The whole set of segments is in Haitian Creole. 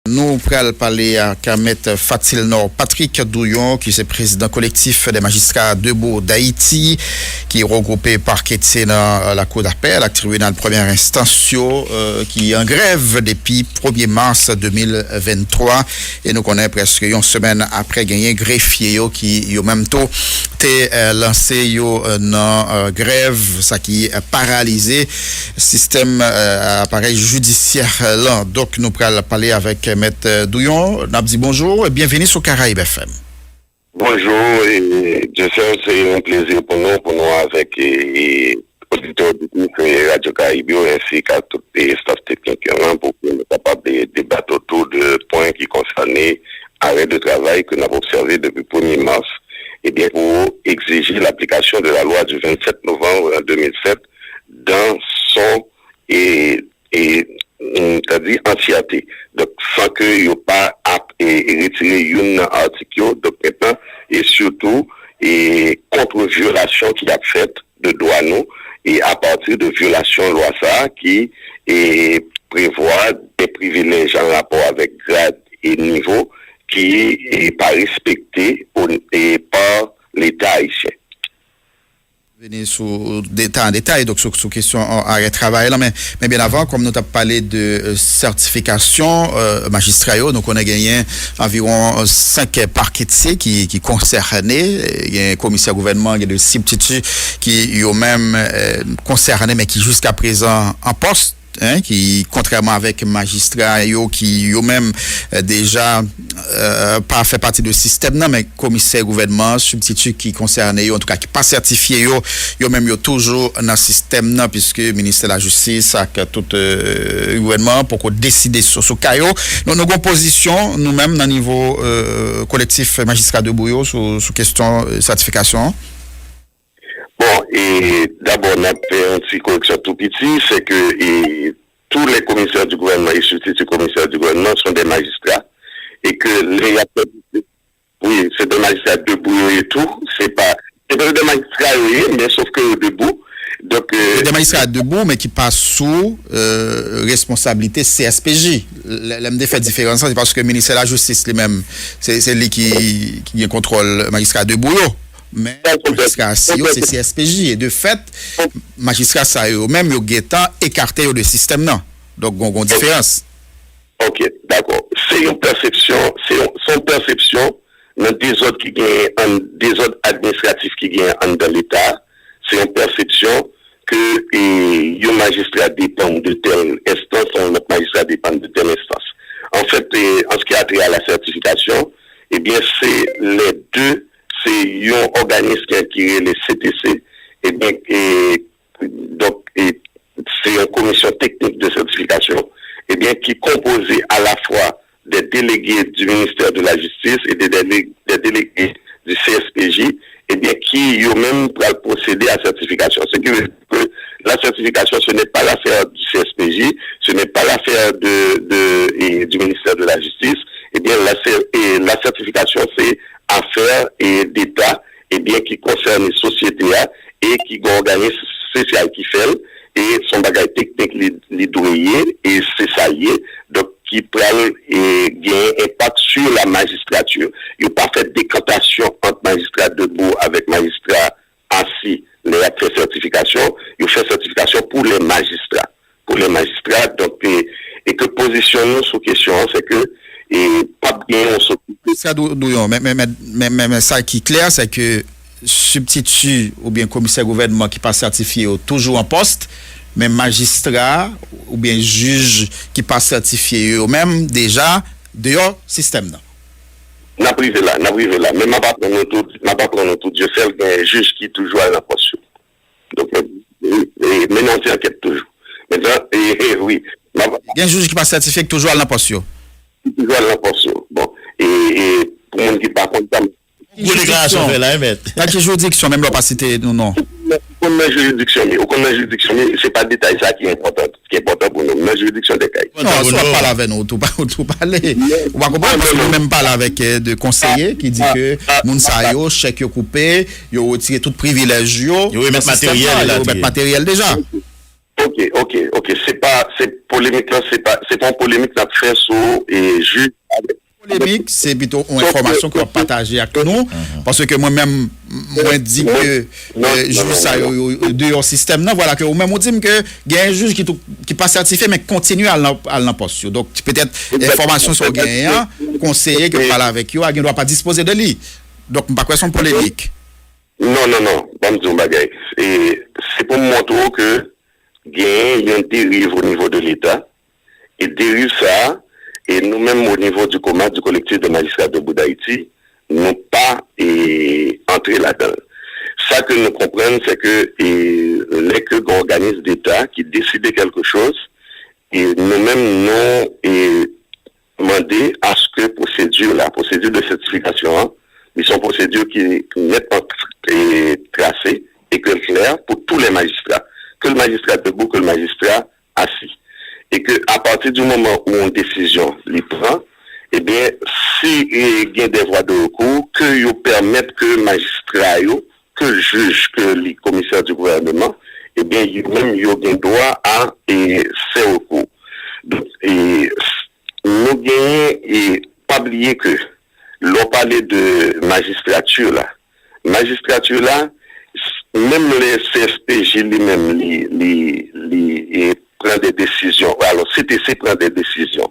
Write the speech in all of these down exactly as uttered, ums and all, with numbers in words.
Nou pral pale ak Mèt Fatilnor Patrick Douyon, ki se prezidan Kolektif dè Majistra Debou Dayiti, ki regwoupe paketye nan lakou dapèl ak tribinal premyè enstans yo, eh, ki an grèv depi premye mas de mil venntwa. E nou konnen prèske yon semèn apre genyen grefye yo ki yo menm tou te, eh, lanse yo, eh, nan, eh, grèv, sa ki, eh, paralize sistèm, eh, aparèy jidisyè lan. Donk, nou pral pale avèk, eh, Mèt, eh, Douyon. N ap di bonjou e byenveni sou Karayib F M. Bonjou, e, Dieuseul, se yon plezi pou nou, pou nou avèk, e, e, oditè, oditris, e, Radyo Karayib yo, ensi k a tout, e, staff teknik yo, an, pou ke nou kapab, e, debat otou de pwen ki konsène arè de travay ke n ap obsève depi premye mas, ebyen, pou egzije laplikasyon de la lwa du vingt-sept novembre deux mille sept dans son, e, e, mm, c'est-à-dire entièreté. Donk, san ke yo pa ap, e, retire youn nan atik yo, donk, mentnan, e sitou, e, kont vyolasyon ki ap fèt de dwa nou, e apati de vyolasyon lwa sa a ki, e, prevwa de privilèj an rapò avèk grad e nivo ki, e, pa respekte o, e, pa Leta ayisyen. Vini sou detay an detay, donk sou, sou kesyon, eh, arè travay lan, men, men byen avan, kòm nou t ap pale de, eh, sètifikasyon, eh, majistra yo, nou konnen genyen anviwon, eh, senk paketye ki, ki konsène, eh, gen komisè gouvènman, gen de sibtiti ki yo menm, eh, konsène, men ki jiskaprezan an pòs, en, ki, kontrèman avèk majistra yo ki yo menm, eh, deja, eh, pa fè pati de sistèm nan, men komisè gouvènman, sibtiti ki konsène yo, antouka ki pa sètifye yo, yo menm yo toujou nan sistèm nan, piske ministè lajistis ak tout, eh, gouvènman an poko deside sou, sou ka yo. Nou, nou gen pozisyon, nou menm, nan nivo, eh, kolektif majistra debou yo sou, sou kesyon, eh, sètifikasyon an. Bon, e dabò, n ap fè yon ti koreksyon tou piti, se ke, e, tous les commissaires du gouvernement et substituts commissaires du gouvernement sont des magistrats, e ke lè y ap fè, wi, se de majistra debou yo ye tou, se pa, se pa de majistra yo ye, men sof ke yo debou. Donk, eh, de majistra debou, men ki pa sou, eh, responsablite C S P J. Lè, lè m te fè diferans lan, se paske ministè lajistis li menm, se, se li ki, ki gen kontwòl majistra debou yo. Men majistra asye yo se C S P J. E de fèt, majistra sa yo menm, yo gentan ekate yo de sistèm nan. Donk, gon, gon diferans. Ok, dakò. Se yon pèsepsyon, se yon, se yon pèsepsyon nan dezòd ki genyen an, dezòd administratif ki genyen anndan Leta a. Se yon pèsepsyon ke, e, yon majistra depann de tèl enstans, yon lòt majistra depann de tèl enstans. Anfèt, e, an ce qui a trait à la certification, ebyen, se lè de, se yon òganis ki, ki rele C T C, ebyen, e, donk, e, se yon komisyon teknik de sètifikasyon, ebyen, ki konpoze alafwa des délégués du ministère de la Justice et des délé-, des délégués du C S P J, ebyen, ki yo menm pral pwosede a sètifikasyon. Ce qui veut dire que la certification, ce n'est pas l'affaire du C S P J, ce n'est pas l'affaire de, de, et du ministère de la Justice. Ebyen, la, cer-, e la sètifikasyon, se afè, e, deta, ebyen, ki konsène sosyete a e ki gen òganis espesyal ki fè l, e se yon bagay teknik li, li dwe ye, e se sa l ye, donk ki pral, e, gen enpak sur la magistrature. Yo pa fè dekantasyon ant majistra debou avèk majistra asi lè y ap fè sètifikasyon, yo fè sètifikasyon pou lè majistra. Pou lè majistra, donk, e, e ke pozisyon nou sou kesyon an, se ke, e, p ap gen yon sòt. Sa Dou-, Douyon, men, men, men, men, men, men sa ki klè, se ke sibtiti oubyen komisè gouvènman ki pa sètifye yo toujou an pòs, men majistra oubyen jij ki pa sètifye yo menm deja deyò sistèm nan. N ap rive la, n ap rive la. Men m ap aprann nou tou, m ap aprann nou tou, Dyosèl, gen jij ki toujou al nan pòs yo. Donk, men, e, e, mennen yon ti ankèt toujou. Mentnan, e, e, wi. M ap Gen jij ki pa sètifye ki toujou al nan pòs yo. Ki toujou al nan pòs yo. Bon, e, e, pou moun ki pa konn sa, m Gwo deklarasyon w fè la, wi, mèt. Nan ki jiridiksyon, menm lè w pa site nou non? Ou konn nan jiridiksyon m ye, ou konn nan jiridiksyon m ye, se pa detay sa ki enpòtan, ki enpòtan pou nou. Nan jiridiksyon dè kay. Non, si w ap pale avè nou, ou tou pa, ou tou pale. Ou pa konprann, paske nou menm pale avèk, eh, de konseye ki di ke moun sa yo, chèk yo koupe, yo retire tout privilèj yo. Yo remèt materyèl, yo remèt materyèl deja. Ok, ok, ok. Se pa, pa, se polemik lan, se pa, se pa yon polemik n ap fè sou e, jij avèk. Polemik, se pito yon enfòmasyon ke w ap pataje ak nou, paske mwen menm, mwen di ke, euh, jij sa yo, yo, yo deyò sistèm nan, vwala ke ou menm ou di m ke gen jij ki tou, ki pa sètifye, men kontinye al nan, al nan pòs yo. Donk, petèt, enfòmasyon sa w genyen an, konseye ke w pale avèk yo a, gen dwa pa dispoze de li. Donk, m pa kwè se yon polemik. Non, non, non, ban m di yon bagay. E, se pou m montre w ke genyen yon deriv o nivo de Leta, e deriv sa a, e nou menm o nivo di koma, di Collectif des Magistrats Debout d'Haïti, nou pa e, antre ladan l. Sa ke nou konprann, se ke e, lè ke gen òganis deta ki deside kèlke choz, e nou menm nou e, mande aske pwosedi la, pwosedi de sètifikasyon an, li se yon pwosedi ki nètman e, trase e ke l klè pou tou lè majistra, ke l majistra debou, ke l majistra asi. E ke apati di moman ou yon desizyon li pran, ebyen, si e, gen de vwa de rekou, ke yo pèmèt ke majistra yo, ke jij, ke li komisè di gouvèneman, ebyen, yo menm yo gen dwa a e, fè rekou. Donk, e, nou genyen, e, pa bliye ke lè w pale de majistrati la, majistrati la, menm lè C S P J li menm li, li, li e, pran de desizyon, alò C T C pran de desizyon.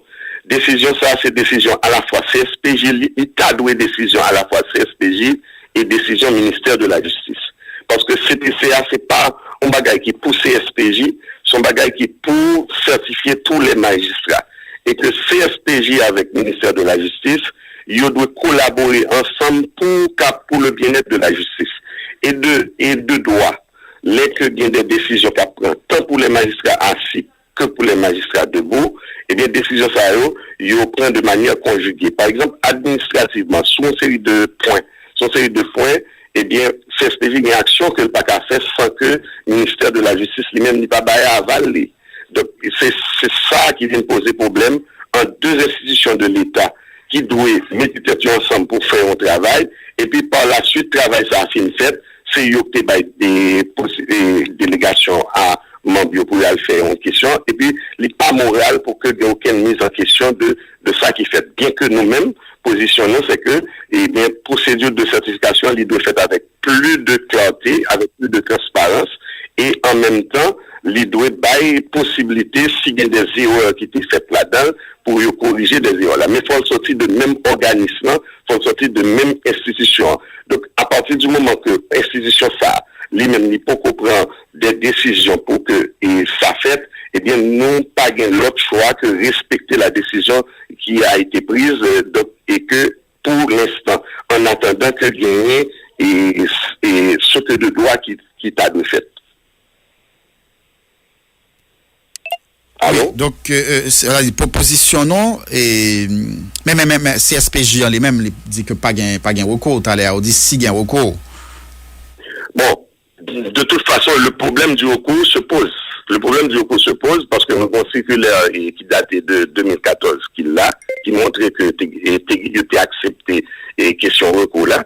Desizyon sa a se desizyon alafwa C S P J, li, li ta dwe desizyon alafwa C S P J e desizyon ministè de la jistis. Paske C T C a se pa yon bagay ki pou C S P J, se yon bagay ki pou sètifye tou lè majistra. E ke C S P J avèk ministè de la jistis, yo dwe kolabore ansanm pou ka, pou le byenèt de la jistis. E de, e de dwa, lè ke gen de desizyon k ap pran, tan pou lè majistra asi ke pou lè majistra debou, ebyen, desizyon sa yo, yo pran de manyè konjige. Pa egzanp, administrativman, sou yon seri de pwen, sou yon seri de pwen, ebyen, C S P J gen aksyon ke l pa ka fè san ke ministè de la jistis li menm li pa bay aval li. Donk, se, se sa ki vin poze pwoblèm ant de enstitisyon de Leta ki dwe mete tèt yo ansanm pou fè yon travay, epi pa la swit, travay sa a fin fèt, se yo ki te bay de, posi- e, delegasyon a manm yo pou y al fè yon kesyon, epi li pa moral pou ke gen okenn miz an kesyon de, de sa ki fèt. Byen ke nou menm, pozisyon nou, se ke, ebyen, pwosedi de sètifikasyon, li dwe fèt avèk pli de klète, avèk pli de transparans, e an menm tan, li dwe bay posiblite, si gen de erè ki te fèt ladan l, pou yo korije de erè la. Men fò l soti de menm òganis lan, fò l soti de menm enstitisyon an. Donk, apati di moman ke enstitisyon sa a, li menm, li poko pran de desizyon pou ke e, sa fèt, ebyen, nou pa gen lòt chwa ke respekte la décision qui a été prise, euh, donk, e ke, pou lenstan, an atandan ke genyen e, e, ce que de droit ki, ki ta dwe fèt. Alo? Wi, donk, euh, euh, se, sa di, pwopozisyon nou, e, men, men, men, men, C S P J an li menm, li di ke pa gen, pa gen rekou. Talè a, ou di si gen rekou. Bon, de toute façon, le problème du recours se pose. Le problème du recours se pose paske nou gen yon sikilè e, ki date de deux mille quatorze ki la, ki montre ke te, e, te, yo te aksepte e, kesyon rekou la.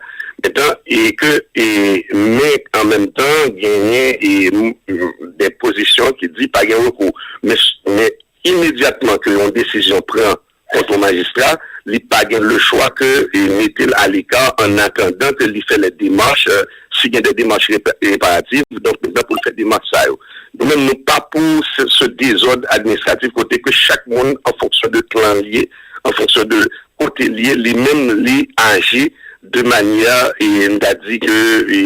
Mentan, e ke, e, men an menm tan, genyen e, m- m- de pozisyon ki di pa gen rekou. Men, men imedyatman ke yon desizyon pran kont yon majistra, li pa gen le chwa ke e, mete l aleka an atandan ke li fè lè demach, e, si gen de demach repa- reparatif, donk mentan pou l fè demach sa yo. Nou menm, nou pa pou se, se dezòd administratif kote ke chak moun, an fonksyon de klan li ye, an fonksyon de kote li ye, li menm, li aji de manyè, e, m ta di ke, e,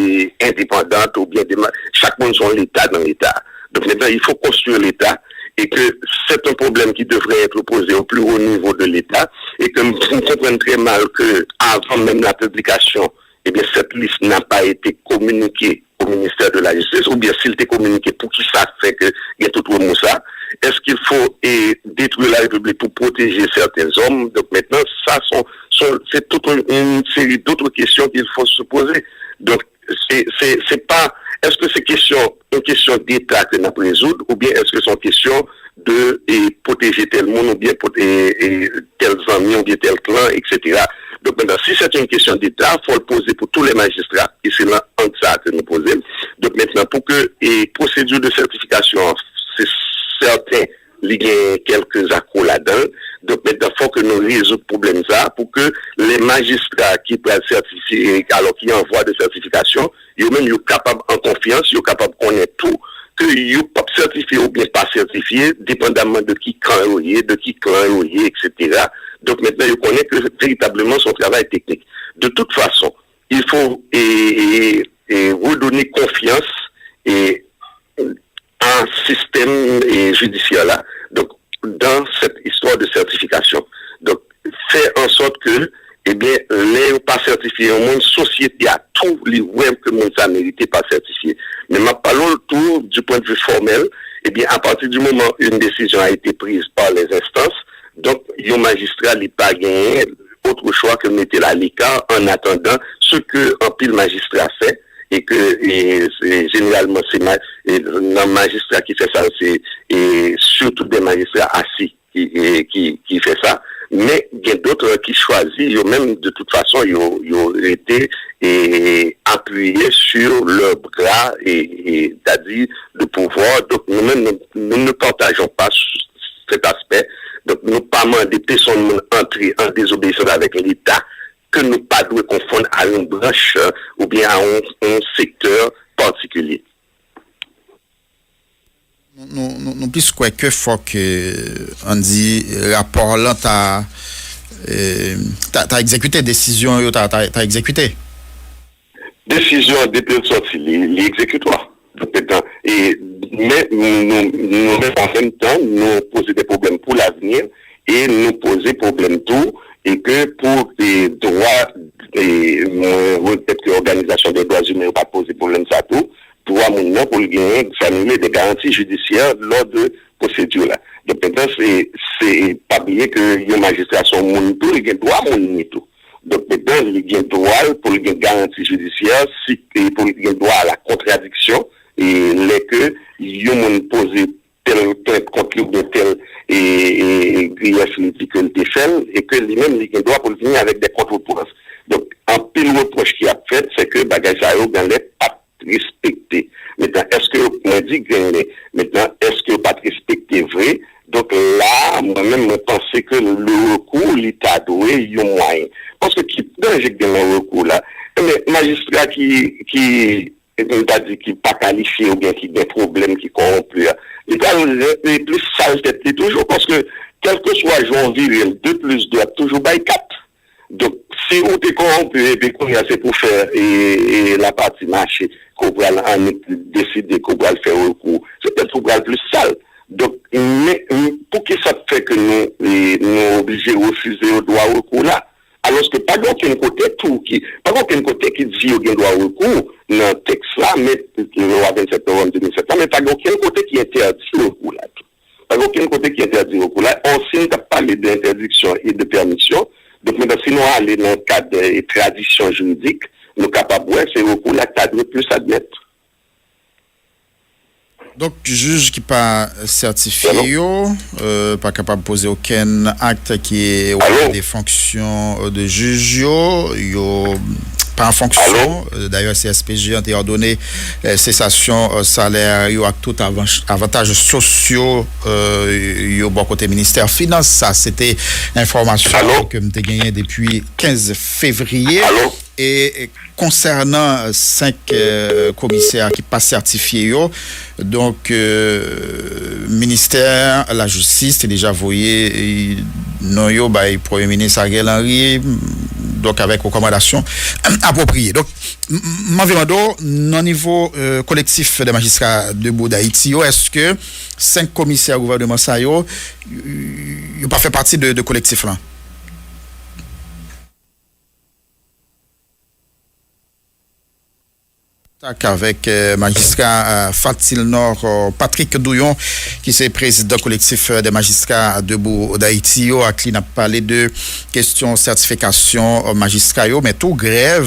endepandant oubyen de ma- chak moun se yon Leta nan Leta. Donk, mentan, il faut construire l'État et que c'est un problème qui devrait être posé au plus haut niveau de l'État et que m m konprann trè mal ke avan menm la piblikasyon, ebyen, cette liste n'a pas été communiquée au ministère de la Justice, oubyen si l te kominike, poukisa fè ke gen tout remou sa? Est-ce qu'il faut e, détruire la République pour protéger certains hommes? Donc maintenant, ça sont, sont, c'est toute une, une série d'autres questions qu'il faut se poser. Donc, c'est, c'est, c'est pas, est-ce que c'est question, une question d'État que n ap rezoud, oubyen est-ce que c'est une question de e, pwoteje tèl moun oubyen pwote- e, e, tèl zanmi oubyen tèl klan, et cetera. Donk, mentan, si se yon kesyon deta, fò l poze pou tou lè majistra, e se nan ang sa a ke nou poze l. Donk, mentan, pou ke e, pwosedi de sètifikasyon an, se sèten, li gen kèlke zako ladan l. Donk, mentnan, fò ke nou rezoud pwoblèm sa a pou ke lè majistra ki pral sètifye, alò ki an vwa de sètifikasyon, yo menm yo kapab an konfyans, yo kapab konnen tou ke yo p ap sètifye oubyen pa sètifye, depandamman de ki kan yo ye, de ki klan yo ye, etsetera. Donk, mentnan, yo konnen ke veritableman, se yon travay teknik. De toute façon, il faut, e, e, e, redonner confiance, e, à système, e, judiciaire là. Donc, dans cette histoire de certification. Donc, faire en sorte que, eh bien, lè yo pa sètifye yon moun, sosyete a tou, li wè ke moun sa merite pa sètifye. Men m ap pale w tou, du point de vue formel, eh bien, à partir du moment une décision a été prise par les instances, donc, yon majistra, li pa genyen autre choix que mete l à l'écart en attendant ce que anpil majistra fè, e ke, e, e, jeneralman, se ma-, e, nan majistra ki fè sa, se, e, surtout des magistrats assis ki, e, ki, ki fè sa. Men gen dòt, e, ki chwazi, yo menm, de toute façon, yo, yo rete, e, apiye sur leur bras, e, e, c'est-à-dire le pouvoir. Donc, nous-mêmes, nous, nous ne partageons pas cet aspect. Donk, nou pa mande pèsonn moun antre an dezobeyisans avèk Leta, ke nou pa dwe konfonn a yon branch, euh, oubyen a yon, yon sektè patikilye. Nou, nou, nou, nou plis kwè ke fòk, euh, ann di, rapò lan ta, euh, ta, ta egzekite, desizyon yo ta, ta, ta egzekite. Desizyon an, depi l sòti, li, li egzekitwa. Donk, mentnan, e, men nou, nou, nou menm an menm tan, nou poze de pwoblèm pou lavni e nou poze pwoblèm tou, e ke pou, e, dwa, e, mwen regrèt ke òganizasyon de dwa imen yo pa t poze pwoblèm sa tou, dwa moun nan pou l genyen sa nou rele de garanti jidisyè lò de pwosedi la. Donk, mentnan, se, se, pa bliye ke yon majistra se yon moun tou, li gen dwa moun li tou. Donk, mentnan, li gen dwa l pou l gen garanti jidisyè, si, e pou l gen dwa a la kontradiksyon, e lè ke yon moun poze tèl plent kont li oubyen tèl, e, e, e griyèf li di ke l te fè l, e ke li menm li gen dwa pou l vini avèk de kont repwòch. Donk, anpil repwòch ki ap fèt, se ke bagay sa yo, genlè, pa t respekte. Mentnan, èske yo, mwen di genlè, mentnan, èske yo pa t respekte vre? Donk, la a, mwen menm, mwen panse ke le rekou, li ta dwe yon mwayen. Paske ki danje k gen nan rekou la? Enben, majistra ki, ki, e, nou ta di ki pa kalifye oubyen ki gen pwoblèm, ki kòwonpi a, li pral, e, plis sal tèt li toujou, paske kèlkeswa jan w vire l, de plis de ap toujou bay kat. Donk, si ou te kòwonpi epi kounye a se pou fè, e, e, lapati mache, ke w pral annik deside ke w pral fè rekou, se tèt ou pral plis sal. Donk, men, men poukisa k fè ke nou, e, nou oblije refize yo dwa rekou la? Alòske pa gen okenn kote tou ki, pa gen okenn kote ki di yo gen dwa rekou nan tèks la, men, lwa vennsèt novanm de mil sèt la, men pa gen okenn kote ki entèdi rekou la tou. Pa gen okenn kote ki entèdi rekou la. Or, si n t ap pale de entèdiksyon e de pèmisyon, donk, mentnan, si nou ale nan kad, e, tradisyon jiridik, nou kapab wè se rekou la k ta dwe plis admèt. Donk, jij ki pa sètifye yo, e, pa kapab poze okenn akt ki rele de fonksyon, e, de jij yo, yo pa an fonksyon. E, dayè, C S P J an te òdone, e, sesasyon, e, salè yo ak tout avan-, avantaj sosyo, e, yo bò kote ministè finans. Sa, se te enfòmasyon ke m te genyen depi kenz fevriye. E, e, konsènan senk, e, komisè ki pa sètifye yo, donk, e, ministè lajistis te deja voye, e, non yo bay Premye Minis Ariel Henry, donk, avèk rekòmandasyon apwopriye. Donk, m, m, m anvi mande w, nan nivo, e, Collectif des Magistrats Debout d'Haïti yo, èske senk komisè gouvèneman sa yo, yo pa fè pati de, de kolektif lan? Kontak avèk, e, majistra, e, Fatil Nò, e, Patrick Douyon, ki se prezidan Collectif des Magistrats Debout d'Haïti yo, ak li n ap pale de kesyon sètifikasyon, e, majistra yo, men tou grèv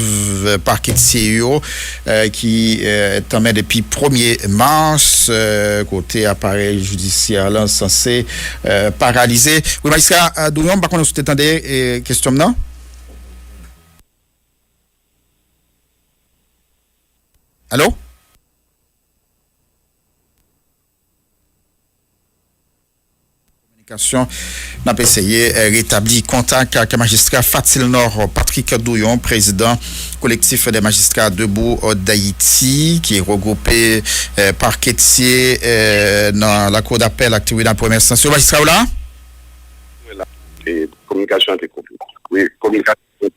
paketye yo, e, ki, e, tanmen depi premye mas, e, kote aparèy jidisyè lan sanse, e, paralize. Wi, majistra, e, Douyon, m pa konnen si w te tande, e, kesyon m nan? Alo? N ap eseye eh, retabli kontak ak majistra Fatil Nò Patrick Douyon, prezidan Collectif des Magistrats Debout d'Haïti, ki regwoupe eh, paketye eh, nan lakou dapèl ak tribinal premyè enstans yo. Majistra, w la? Mwen la. E kominikasyon an te koupe. Wi, kominikasyon.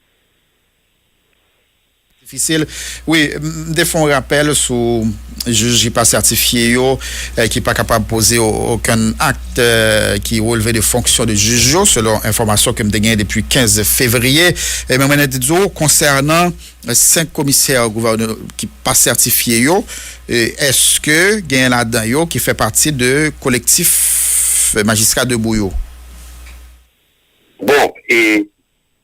Difisil. Wi, m te fè yon rapèl sou jij ki pa sètifye yo, eh, ki pa kapab poze o- okenn akt eh, ki releve de fonksyon de jij yo, selon enfòmasyon ke m te genyen depi kenz fevriye. E men mwen te di w, konsènan senk komisè gouvènman ki pa sètifye yo, eh, èske gen ladan yo ki fè pati de kolektif eh, Majistra Debout yo? Bon, e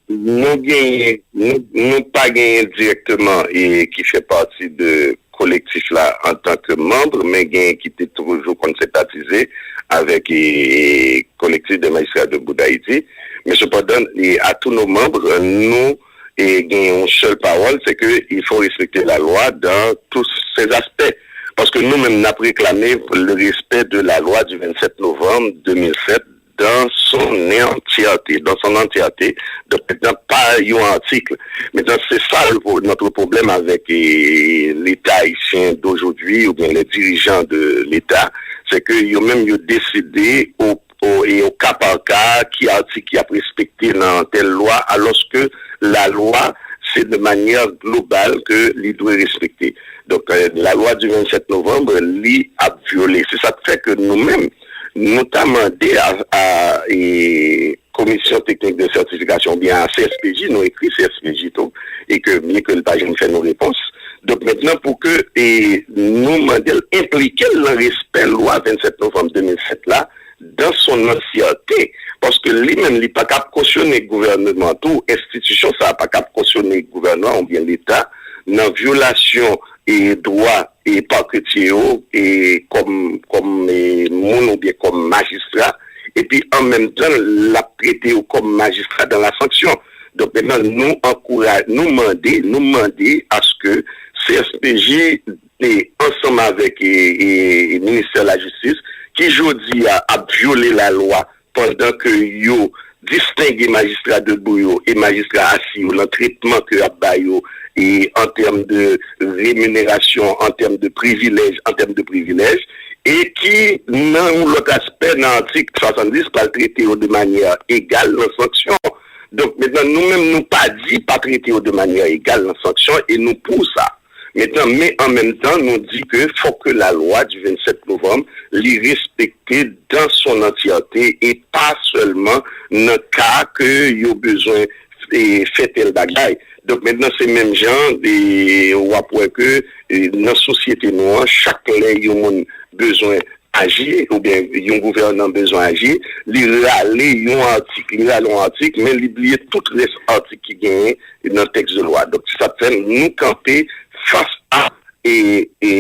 nou genyen, nou, nou pa genyen direkteman e ki fè pati de kolektif la antanke manm, men genyen ki te toujou konn senpatize avèk e, e kolektif de majistra de Bout Ayiti. Men sepandan, e a tous nos membres, nou e gen yon sèl pawòl, se ke il faut respecter la loi dans tous ses aspects. Paske nou menm n ap reklame le respect de la loi du vingt-sept novembre deux mille sept dans son entièreté, dans son entièreté. Donk, mentnan, pa yon atik. Mentnan, se sa le pro- notre problème avec eh, l'État haïtien d'aujourd'hui, ou bien les dirigeants de l'État, c'est que yo menm yo deside au, au, e au cas par cas ki atik y ap respekte nan tèl lwa, alòske la lwa se de manière globale que li dwe respekte. Donk, eh, la lwa du vingt-sept novembre, li ap vyole. Se sa k fè ke nou menm, nou ta mande a, a e, Commission Technique de Certification, oubyen a C S P J, nou ekri C S P J tou, e ke byen ke l pa janm fè nou repons. Donk, mentnan, pou ke e, nou mande l enplike l nan respè lwa vingt-sept novembre deux mille sept la, dans son entièreté, paske li menm, li pa kab kosyone gouvènman tou, enstitisyon sa a pa kab kosyone gouvènman oubyen Leta nan vyolasyon e dwa e paketye yo e kòm kòm e moun oubyen kòm majistra, epi an menm tan l ap trete yo kòm majistra dans la sanction. Donk, mentnan, nou ankouraje, nou mande, nou mande aske C S P J e ansanm avèk e, e, e ministè lajistis ki jodi a ap vyole lalwa pandan ke yo distenge majistra debout yo e majistra asi yo nan tretman ke y ap ba yo e an tèm de remunerasyon, an tèm de privilèj, an tèm de privilèj, e ki nan yon lòt aspè nan atik swasanndis pral trete yo de manyè egal nan sanksyon. Donk mentnan nou menm nou pa di pa trete yo de manyè egal nan sanksyon e nou pou sa. Mentnan, men an menm tan, nou di ke fòk ke lalwa du vingt-sept novembre li respekte dans son entièreté e pa sèlman nan ka ke yo bezwen e, fè tèl bagay. Donk mentnan se menm jan e, w ap wè ke e, nan sosyete nou an, chak lè yon moun bezwen aji oubyen yon gouvènan bezwen aji, li rale yon atik, li rale yon atik, men li bliye tout rès atik ki genyen nan tèks de lwa. Donk se sa k fè nou kanpe fas a e, e,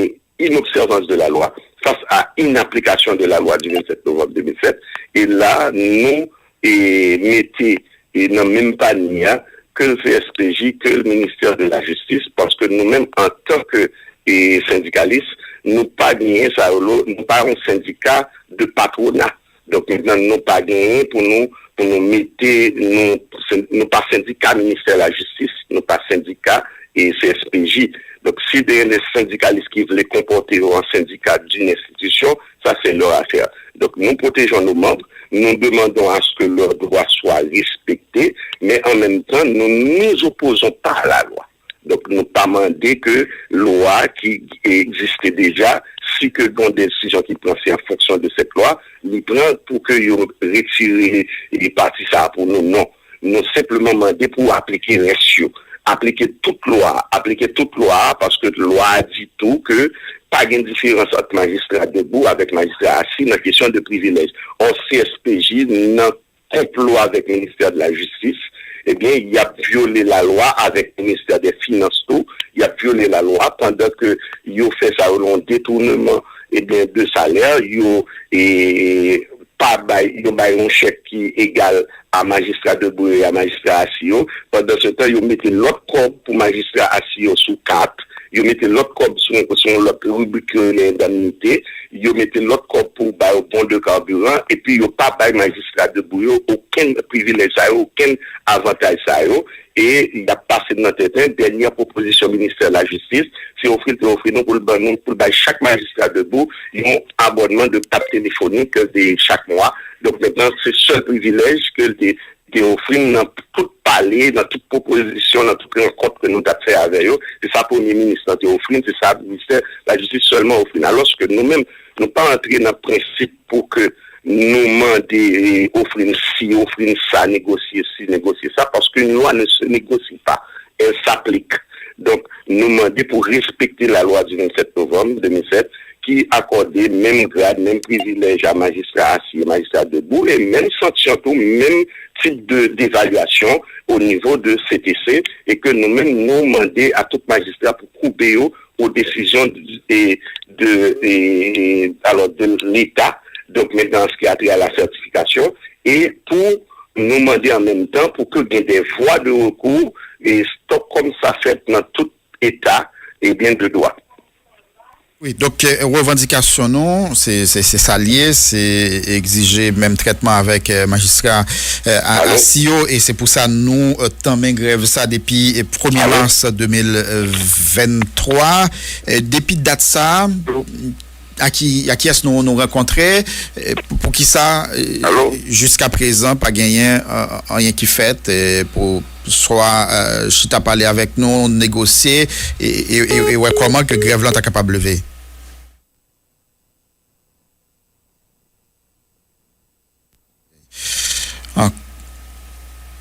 inobsèvans de la lwa, fas a inaplikasyon de la lwa du vingt-sept novembre deux mille sept, e la nou e, mete e, nan menm panye a ke l C S P J, ke l ministè de la jistis, paske nou menm antanke e, sendikalis, nou pa genyen sa yo, nou pa yon sendika de patwona. Donk mentnan nou pa genyen pou nou pou nou mete nou se- nou pa sendika ministè lajistis, nou pa sendika e C S P J. Donk si te gen de sendikalis ki vle konpòte yo an sendika d'une institution, sa se leur affaire. Donk nou protégeons nos membres, nous demandons à ce que leurs droits soient respectés, mais en même temps nous nous opposons pas à la loi. Donk nou pa mande ke lwa ki egziste deja, si ke gen desizyon ki pran se an fonksyon de cette loi, li pran pou ke yo retire e pati sa a pou nou, non. Nou senpleman mande pou aplike rès yo, aplike tout lwa, aplike tout lwa a, paske lwa a di tou ke pa gen diferans ant majistra debout avèk majistra asi nan kesyon de privilèj. Or C S P J nan konplo avèk ministè de la jistis, ebyen y ap vyole lalwa avèk ministè de finans tou, y ap vyole lalwa pandan ke yo fè sa yo nan detouneman ebyen de salè, yo e, pa bay, yo bay yon chèk ki egal a majistra debout e a majistra asi yo, pandan se tan yo mete lòt kòb pou majistra asi yo sou kat, yo mete lòt kòb sou, sou yon lòt ribrik yo rele endemnite, yo mete lòt kòb pou ba yo bon de kabiran, epi yo pa bay majistra debou yo okenn privilèj sa yo, okenn avantaj sa yo, e y ap pase nan tenten. Dènyè pwopozisyon ministè lajistis, se ofri l te ofri nou pou l ban nou, pou l bay chak majistra debou yon abònman de kat telefonik de chak mwa. Donk, mentnan, se sèl privilèj ke l te te ofri n nan tout pale, nan tout pwopozisyon, nan tout rankont ke nou t ap fè avè yo. Se sa premye minis lan te ofri n, se sa ministè lajistis sèlman ofri n. Alòske nou menm, nou pa antre nan prensip pou ke nou mande, eh, ofri n si, ofri n sa, negosye si, negosye sa, paske une loi ne se négocie pas, elle s'applique. Donk, nou mande pou respekte lalwa di vennsèt novanm de mil sèt, ki akòde menm grad, menm privilèj a majistra asi e majistra debou, e menm sanksyon tou, menm tip de devalyasyon o nivo de C T C, e ke nou menm, nou mande a tout majistra pou koube yo o desizyon de, de, de, alò, de Leta, donk, mentnan, an ce qui a trait à la certification, e pou nou mande an menm tan pou ke gen de vwa de rekou, e tou kòm sa fèt nan tout eta, ebyen, de dwa. Wi, donk, eh, revandikasyon nou, se, se, se sa l ye, se egzije menm trètman avèk, eh, majistra, eh, a, Alo? Asi yo, e se pou sa nou, eh, tanmen grèv sa depi, eh, premye Alo? Mas de mil venntwa. Eh, depi dat sa, a ki, a kiyès nou, nou rankontre, eh, pou, pou ki sa, eh, Alo? Jiska prezan, pa genyen, eh, anyen ki fèt, eh, pou swa, eh, chita pale avèk nou, negosye, e, e, e, e wè kòman ke grèv lan ta kapab leve. Ah.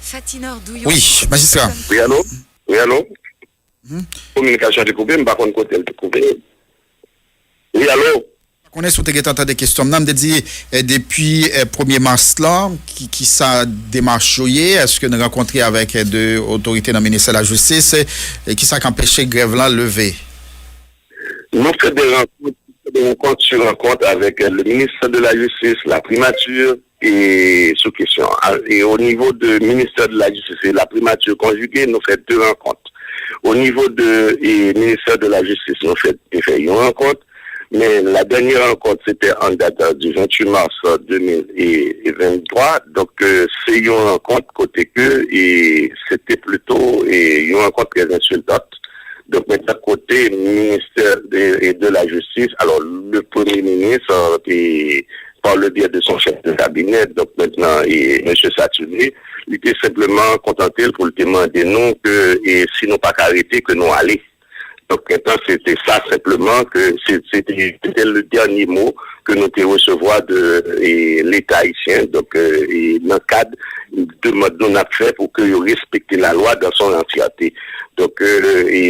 Fatinor Douyon. Wi, majistra. Wi, alo? Wi, alo? Mhm. Kominikasyon te koupe, m pa konn kote l te koupe. Wi, alo? Pa konnen si w te gentan tande kesyon m nan, m te di, eh, depi, eh, premye mas lan, ki, ki sa demach yo ye? Èske n rankontre avèk, eh, de otorite nan ministè lajistis? Eh, e ki sa k anpeche grèv lan leve? Nou fè de rankont, de rankont sou rankont avèk, eh, le ministre de la Justice, la primati, e sou kesyon. A, e o nivo de ministè de la Jistis e la primati konjige, nou fè de rankont. O nivo de, e, ministè de la Jistis, nou fè, te fè yon rankont. Men la dènyè rankont, se te an dat, eh, du vingt-huit mars, eh, deux mille vingt-trois. Donk, eh, se yon rankont kote ke, e, se te plito, e, yon rankont trè ensiltan. Donk, mentnan, kote ministè de, e de la Jistis, alò, le premye minis, eh, te, par le biais de son chef de cabinet, donk, mentnan, e, mesye Saturnin, li te senpleman kontante l pou l te mande nou ke, e, si nou pa ka rete, ke nou ale. Donk, mentnan, se te sa senpleman ke se, se te, se te le dènye mo ke nou te resevwa de, e, Leta ayisyen. Donk, e, e, nan kad demann nou n ap fè pou ke yo respekte lalwa dans son entièreté. Donk, e, e,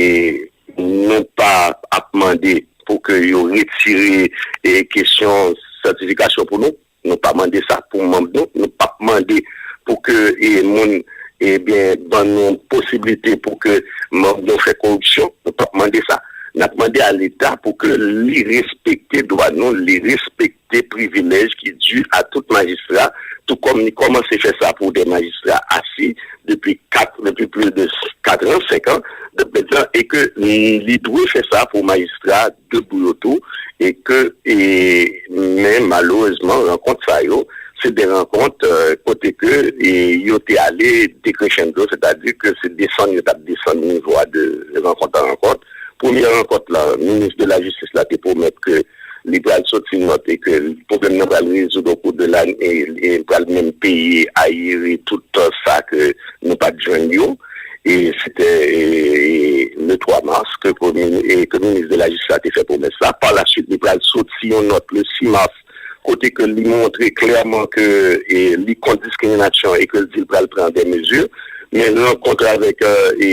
nou pa ap mande pou ke yo retire, e, kesyon sètifikasyon pou nou. Nou pa mande sa pou manm nou. Nou p ap mande pou ke, e, moun, ebyen, ban nou posiblite pou ke manm nou fè koripsyon. Nou p ap mande sa. N ap mande a Leta pou ke li respekte dwa nou, li respekte privilèj ki di a tout majistra, tou kòm li kòmanse fè sa pou de majistra asi depi kat, depi plis de kat an, senk an, de mentnan, e ke li dwe fè sa pou majistra debou yo tou, e ke, e, men malerezman, rankont sa yo, se de rankont, eh, kote ke, e, yo te ale decrescendo, sètadi ke se desann yo t ap desann nivo a de rankont an rankont. Premye rankont la, minis de la jistis la te pwomèt ke li pral soti nòt e ke pwoblèm nan pral rezoud o kou de lane, e, e pral menm peye ayere tout sa ke nou pa t jwenn yo. E se te, e, le twa mas ke premye, e ke minis de la jistis la te fè pwomès la. Pa la swit, li pral soti yon nòt le sis mas, kote ke li montre klèman ke, e, li kont diskriminasyon e ke l di l pral pran de mezi. Men rankont avèk, e, e,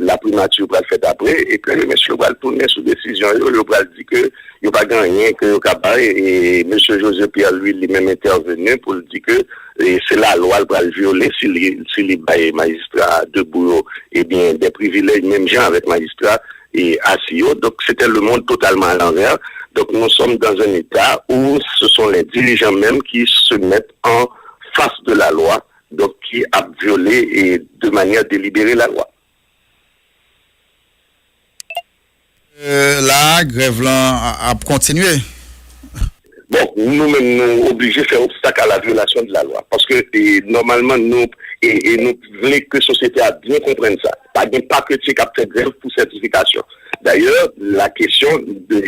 la primati pral fèt apre, e ke mesye yo pral tounen sou desizyon yo, yo pral di ke yo pa gen anyen ke yo ka bay, e mesye José Pierre, li, li menm entèveni pou l di ke, e, se lalwa l pral vyole si li, si li bay majistra debou yo, ebyen, de privilèj menm jan avèk majistra, e, asi yo. Donk, se te le monde totalement à l'envers. Donc, nous sommes dans un État où ce sont les dirigeants même qui se mettent en face de la loi, donc qui ap vyole, e, de manière délibérée la loi. Euh, la, grèv lan a- ap kontinye. Bon, nou menm nou oblije fè obstak a la violation de la loi. Paske e, nòmalman nou e, e nou vle ke sosyete a byen konprann sa. Pa gen pa kretyen k ap fè grèv pou sètifikasyon. Dayè, la kesyon de,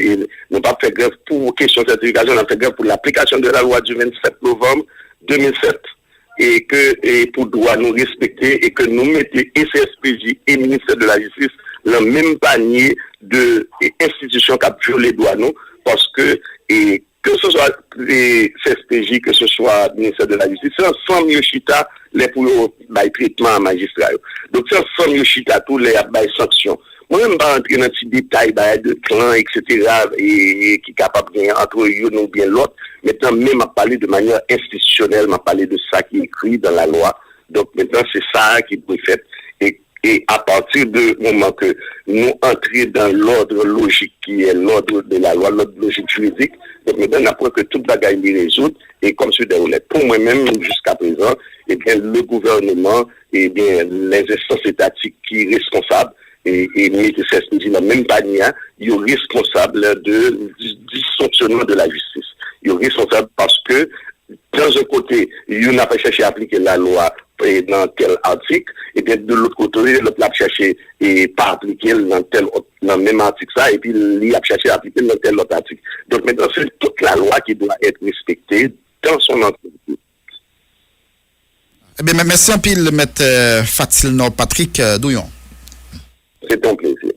nou p ap fè grèv pou kesyon sètifikasyon, n ap fè grèv pou laplikasyon de la lwa du vennsèt novanm de mil sèt e ke e pou dwa nou respekte e ke nou mete e C S P J e Ministè de la Jistis nan menm panye de e, enstitisyon k ap vyole dwa nou paske e ke se swa e, C S P J, ke se swa Ministè de la Jistis, se ansanm yo chita lè pou yo bay tretman a majistra yo. Donk se ansanm yo chita tou lè y ap bay sanksyon. Mwen menm m pa rantre nan ti detay bagay de klan, et cetera, e, e ki kapab gen antre youn oubyen lòt. Mentnan, men m ap pale de manyè enstitisyonèl, m ap pale de sa ki ekri dan lalwa. Donk mentnan, se sa a ki dwe fèt. E, e apati de moman ke nou antre dan lòd lojik ki è lòd de la lwa, lòd lojik jiridik, donk mentnan n ap wè ke tout bagay li rezoud e kòm si de roulèt. Pou mwen menm, jiska prezan, ebyen, le gouvernement, ebyen, les instances étatiques ki responsab e, e mete sèspiji nan menm panye a, yo responsab de dis- dysfonctionnement de la justice. Yo responsab paske, dans un côté, youn ap chèche aplike lalwa e, nan tèl atik, ebyen, de lòt kote, lòt la ap chèche e, pa aplike l nan tèl nan menm atik sa, epi li ap chèche aplike l nan tèl lòt atik. Donk, mentnan, se tout lalwa ki dwa èt respekte dans son entirete. Ebyen, mèsi anpil, mèt euh, Fatilnor Patrick euh, Douyon. Se te yon plezi.